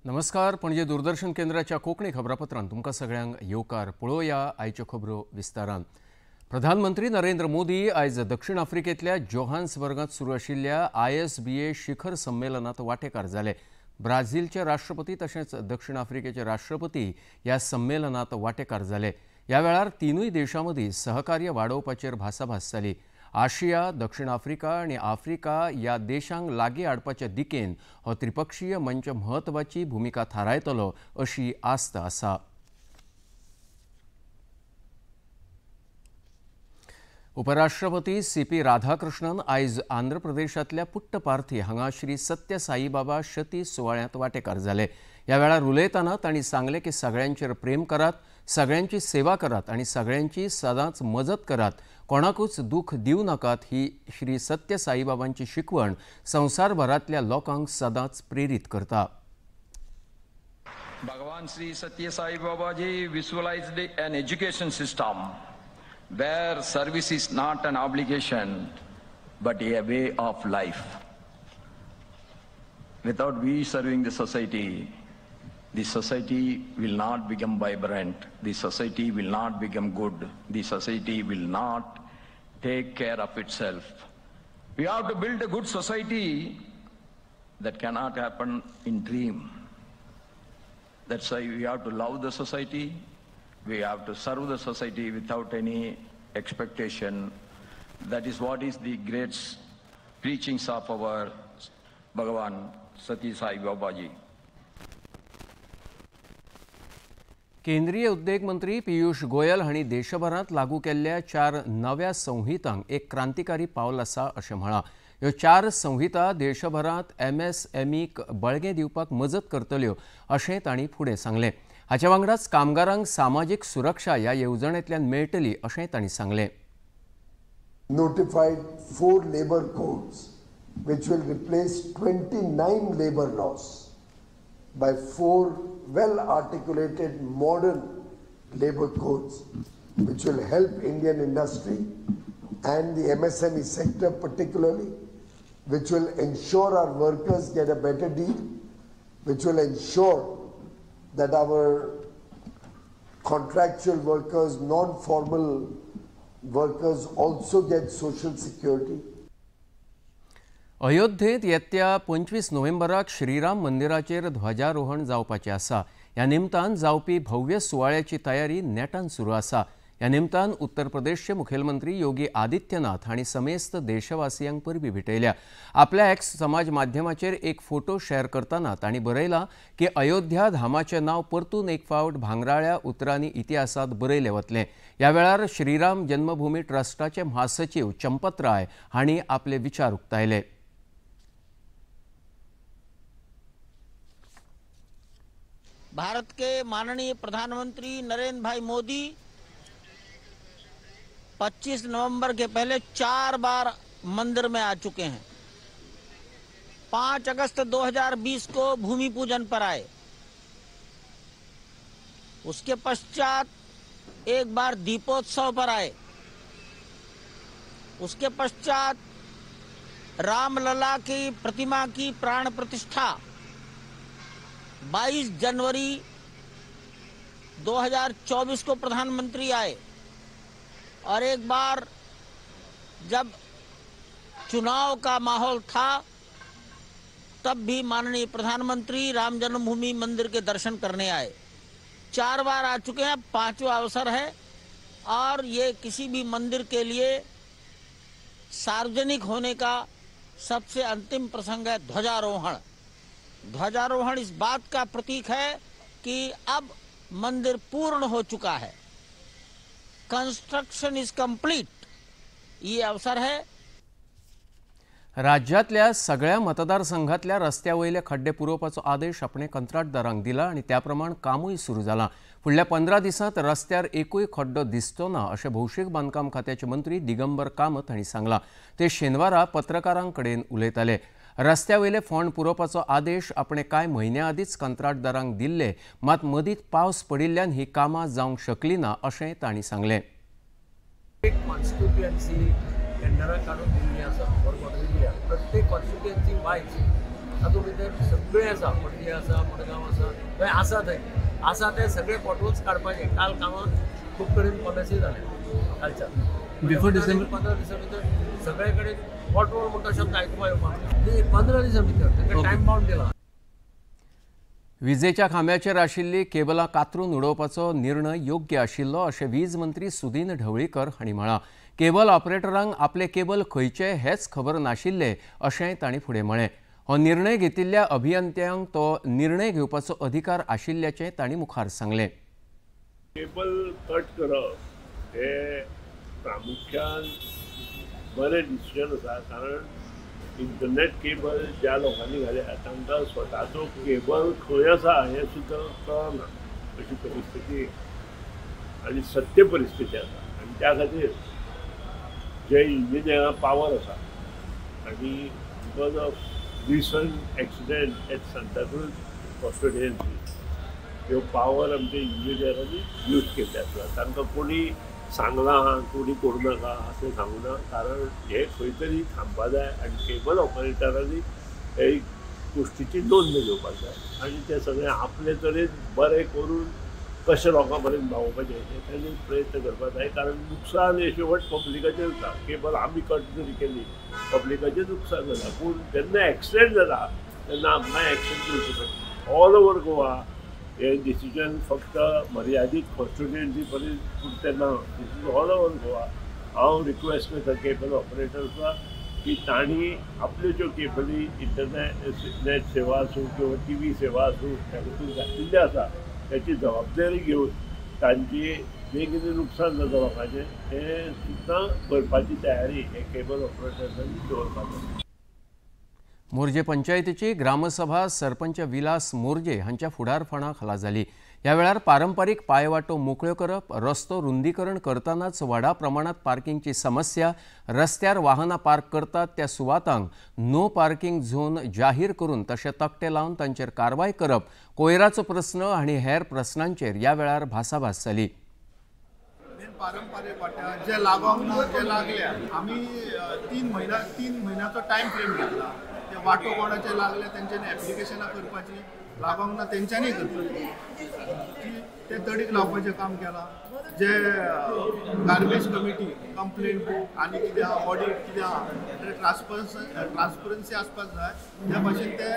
नमस्कार, पणजे दूरदर्शन केंद्राच्या कोंकणी खबरापत्रांत तुमकां सगळ्यांक येवकार. पळोवया आयच्यो खबरो विस्तारान. प्रधानमंत्री नरेंद्र मोदी आयज दक्षिण आफ्रिकेंतल्या जोहान्सबर्गांत सुरू आशिल्ल्या ISBA शिखर संमेलनांत वांटेकार जाले. ब्राझीलचे राष्ट्रपती तशेंच दक्षिण आफ्रिकेचे राष्ट्रपती ह्या संमेलनांत वांटेकार जाले. ह्या वेळार तिनूय देशां मदीं सहकार्य वाडोवपाचेर भासाभास जाली. आशिया, दक्षिण आफ्रिका आनी आफ्रिका ह्या देशांक लागीं हाडपाच्या दिकेन हो त्रिपक्षीय मंच म्हत्वाची भुमिका थारायतलो अशी आस्त आसा. उपराष्ट्रपती CP Radhakrishnan आयज आंध्र प्रदेशांतल्या पुट्टपार्थी हांगा श्री सत्य साईबाबा शती सुवाळ्यांत वांटेकार जाले. ह्या वेळार उलयतना तांणी सांगलें की सगळ्यांचेर प्रेम करात, सगळ्यांची सेवा करात आनी सगळ्यांची सदांच मजत करात, कोणाकूच दुःख दिवं नाकात. ही श्री सत्य साईबाबांची शिकवण संवसारभरांतल्या लोकांक सदांच प्रेरीत करता. Bhagwan Shri Sathya Sai Babaji visualized an education system where service is not an obligation but a way of life. Without we serving the society will not become vibrant, the society will not become good, the society will not take care of itself. We have to build a good society that cannot happen in dream. That's why we have to love the society, we have to serve the society without any expectation. That is what is the great preachings of our Bhagavan Sathya Sai Babaji. केंद्रीय उद्देग मंत्री पियुष गोयल हांणी देशभरांत लागू केल्ल्या 4 नव्या संहितांक एक क्रांतिकारी पावल आसा अशें म्हळां. ह्यो 4 संहिता देशभरांत MSMEक बळगें दिवपाक मजत करतल्यो अशें तांणी फुडें सांगलें. हाचे वांगडाच कामगारांक सामाजीक सुरक्षा ह्या येवजणेंतल्यान मेळटली अशें तांणी सांगलें. Notified 4 labor codes which will replace 29 labor laws by 4 well-articulated modern labor codes which will help Indian industry and the MSME sector particularly, which will ensure our workers get a better deal, which will ensure that our contractual workers, non-formal workers also get social security. अयोध्येत येत्या 25 नोव्हेंबराक श्रीराम मंदिराचेर ध्वजारोहण जावपाचें आसा. ह्या निमतान जावपी भव्य सुवाळ्याची तयारी नेटान सुरू आसा. ह्या निमतान उत्तर प्रदेशचे मुखेलमंत्री योगी आदित्यनाथ हांणी समेस्त देशवासियांक परबी भेटयल्या. आपल्या एक्स समाज माध्यमाचेर एक फोटो शेअर करतना तांणी बरयला की अयोध्या धामाचें नांव परतून एक फावट भांगराळ्या उतरांनी इतिहासांत बरयलें वतलें. ह्या वेळार श्रीराम जन्मभूमी ट्रस्टाचे महासचीव चंपत राय हांणी आपले विचार उक्तायले. भारत के माननीय प्रधानमंत्री नरेंद्र भाई मोदी 25 नवंबर के पहले 4 बार मंदिर में आ चुके हैं. 5 अगस्त 2020 को भूमि पूजन पर आए, उसके पश्चात एक बार दीपोत्सव पर आए, उसके पश्चात रामलला की प्रतिमा की प्राण प्रतिष्ठा 22 जनवरी 2024 को प्रधानमंत्री आए और एक बार जब चुनाव का माहौल था तब भी माननीय प्रधानमंत्री राम जन्मभूमि मंदिर के दर्शन करने आए. 4 बार आ चुके हैं, 5वां अवसर है और ये किसी भी मंदिर के लिए सार्वजनिक होने का सबसे अंतिम प्रसंग है ध्वजारोहण. ध्वजारोहण इस बात का प्रतीक है कि अब मंदिर पूर्ण हो चुका है, कंस्ट्रक्शन is complete, ये अवसर है. राज्यांतल्या सगळ्या मतदारसंघातल्या रस्त्या वयले खड्डे पुरोवपाचो आदेश आपणे कंत्राटदारांक दिला आनी त्या प्रमाण कामूय सुरू जालां. फुडल्या 15 दिसांत रस्त्यार एकूय खड्डो दिसचो ना अशें भौशीक बांदकाम खात्याचे मंत्री दिगंबर कामत हांणी सांगलां. ते शेनवारा पत्रकारां कडेन उलयताले. रस्त्या वयले फोंड पुरोवपाचो आदेश आपणे कांय म्हयन्यां आदींच कंत्राटदारांक दिल्ले, मात मदींच पावस पडिल्ल्यान ही कामां जावंक शकली ना अशें तांणी सांगलें. एक कॉन्स्टिट्युएन्सी टेंडरां काडून दिल्ली आसा, वर्क ऑर्डर दिल्या. प्रत्येक कॉन्स्टिट्युएन्सी वायज तातूंत भितर सगळें आसा, पणजे आसा, मडगांव आसा, थंय आसा थंय आसा ते सगळे पॉटहोल्स काडपाचे. काल कामां खूब कडेन पॉलिसी जाले कालच्या बिफोर डिसेंबर 15 दिसां भितर सगळे कडेन पॉटहोल म्हणटा शब्द आयकुपा येवपाक 15 दिसां भितर तांकां टायम बाउंड दिला. विजेच्या खांब्याचेर आशिल्ली केबलां कातरून उडोवपाचो निर्णय योग्य आशिल्लो अशें वीज मंत्री सुदीन ढवळीकर हांणी म्हळां. केबल ऑपरेटरांक आपले केबल खंयचे हेच खबर नाशिल्ले अशेंय तांणी फुडें म्हळें. हो निर्णय घेतिल्ल्या अभियंत्यांक तो निर्णय घेवपाचो अधिकार आशिल्ल्याचें तांणी मुखार सांगलें. केबल कट करप हे प्रामुख्यान बरें डिसिजन आसा, कारण इंटरनेट केबल ज्या लोकांनी घाल्या तांकां स्वताचो केबल खंय आसा हें सुद्दां कळना अशी परिस्थिती आनी सत्य परिस्थिती आसा. आनी त्या खातीर जे इंजिनियरां पावर आसा आनी because of recent accident at Santacruz constituency ह्यो पावर आमच्या इंजिनियरांनी यूज केल्ले आसा. तांकां कोणी सांगलां कोणी करूं नाका अशें सांगूं ना, कारण हे खंय तरी थांबपा जाय आनी केबल ऑपरेटरांनी हे गोश्टीची नोंद घेवपाक जाय आनी ते सगळें आपले तरेन बरें करून कशें लोकां पर्यंत पावोवपाचें हें तांणी प्रयत्न करपाक जाय, कारण नुकसान हें शेवट पब्लिकाचें जाता. केबल आमी कट जरी केली पब्लिकाचें नुकसान जाता, पूण जेन्ना एक्सिडेंट जाता तेन्ना आमकां एक्शन घेवचें पडटा. ऑल ओवर गोवा हे डिसिजन फक्त मर्यादीत कॉन्स्टिट्युएन्सी पर्यंत पुरतें ना, this is all over Goa. हांव रिक्वेस्ट करता केबल ऑपरेटर्साक की तांणी आपल्यो ज्यो केबली इंटरनेट सेवा आसूं किंवा टी व्ही सेवा आसूं तातूंत घातिल्ल्यो आसा त्याची जबाबदारी घेवन तांची जें कितें नुकसान जाता लोकांचें तें सुद्दां भरपाची तयारी हे केबल ऑपरेटर्सांनी दवरपाक जाय. मोरजे पंचायतीची ग्रामसभा सरपंच विलास मोरजे हांच्या फुडारपणा खाला जाली. ह्या वेळार पारंपारीक पायवाटो मोकळ्यो करप, रस्तो रुंदीकरण करतनाच व्हडा प्रमाणात पार्किंगची समस्या, रस्त्यार वाहनां पार्क करतात त्या सुवातांक नो पार्किंग झोन जाहीर करून तशे तकटे लावन तांचेर कारवाय करप, कोयराचो प्रस्न आनी हेर प्रस्नांचेर ह्या वेळार भासाभास जाली. पारंपारीक वाट्या जे लागोंक ना जे लागल्या आमी 3 म्हयन्याचो टायम फ्रेम घेतला. ते वांटो कोणाचे लागले तेंच्यांनी एप्लिकेशनां करपाची, लागोंक ना तेंच्यांनी करपाची, ते तडीक लावपाचें काम केलां. जे गार्बेज कमिटी कंप्लेन बूक आनी कितें आहा ऑडीट कितें आहा ते ट्रान्सपरन्सी आसपाक जाय. त्या भाशेन ते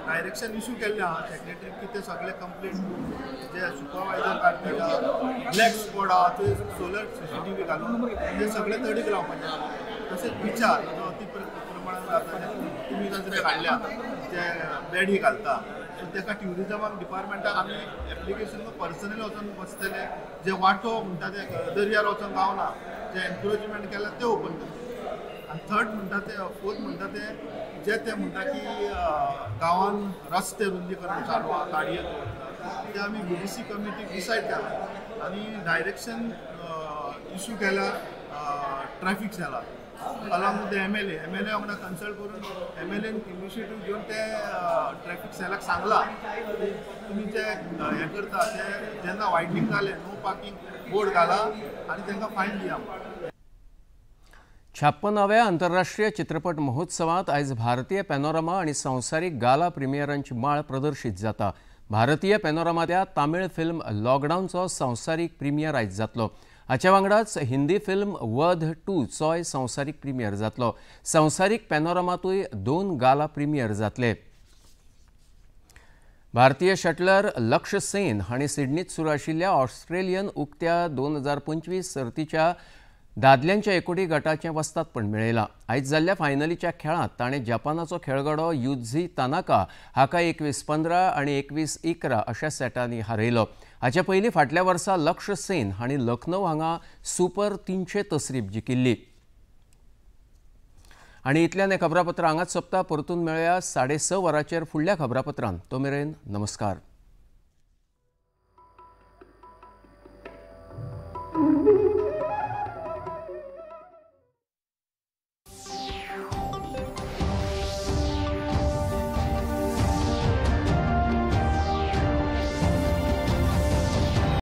डायरेक्शन इशू केल्लें आहा सेक्रेटरीक की ते सगळे कंप्लेन बूक जे सुपरवायजर कार्पेट आहा, ब्लॅक स्पॉट आहा, ते सोलर CCTV घालून ते सगळे तडीक लावपाचें आहा. तशेंच विचार जो अति प्रमाणान जाता तुमी जर काडल्या जे बेडी घालता सो ताका ट्युरिजमाक डिपार्टमेंटाक आमी एप्लिकेशन पर्सनली वचून बसतले. जे वांटो म्हणटा ते दर्यार वचोन गावना जे एनक्रोचमेंट केल्या ते ओपन करतले. आनी थर्ड म्हणटा ते फोर्थ म्हणटा ते जे ते म्हणटा की गांवान रस्ते रुंदीकरण चालू आहा गाडये दवरता ते आमी VDC committee decide केला आनी डायरेक्शन इशू केला ट्रॅफीक सेलाक along with the MLA वांगडा कन्सल्ट करून MLA initiative घेवन ते ट्रॅफीक सेलाक सांगला तुमी जे हें करता ते जेन्ना वायडनींग जालें नो पार्किंग बोर्ड घाला आनी तांकां फायन दिया. 56व्या आंतरराष्ट्रीय चित्रपट महोत्सवात आयज भारतीय पॅनोरमा आनी संवसारीक गाला प्रिमियरांची माळ प्रदर्शीत जाता. भारतीय पॅनोरमांतल्या तामीळ फिल्म लॉकडावनचो संवसारीक प्रिमियर आयज जातलो. हाचे वांगडाच हिंदी फिल्म वध 2 चोय संवसारीक प्रिमियर जातलो. संवसारीक पॅनोरमांतूय 2 गाला प्रिमियर जातले. भारतीय शटलर लक्ष्य सेन हांणी सिडनीत सुरू आशिल्ल्या ऑस्ट्रेलियन उक्त्या 2025 सर्तीच्या दादल्यांच्या एकोडी गटाचें वस्तादपण मेळयलां. आयज जाल्ल्या फायनलीच्या खेळांत ताणें जपानाचो खेळगडो युझी तानाका हाका 21-15 आनी 21-11 अशा सेटांनी हारयलो. हाचे पयलीं फाटल्या वर्सा लक्ष्य सेन हांणी लखनौ हांगा सुपर 300 तसरीप जिखिल्ली. आनी इतल्यान हें खबरापत्र हांगाच सोंपता. परतून मेळया 6:30 वरांचेर फुडल्या खबरापत्रांत. तो मेरेन नमस्कार.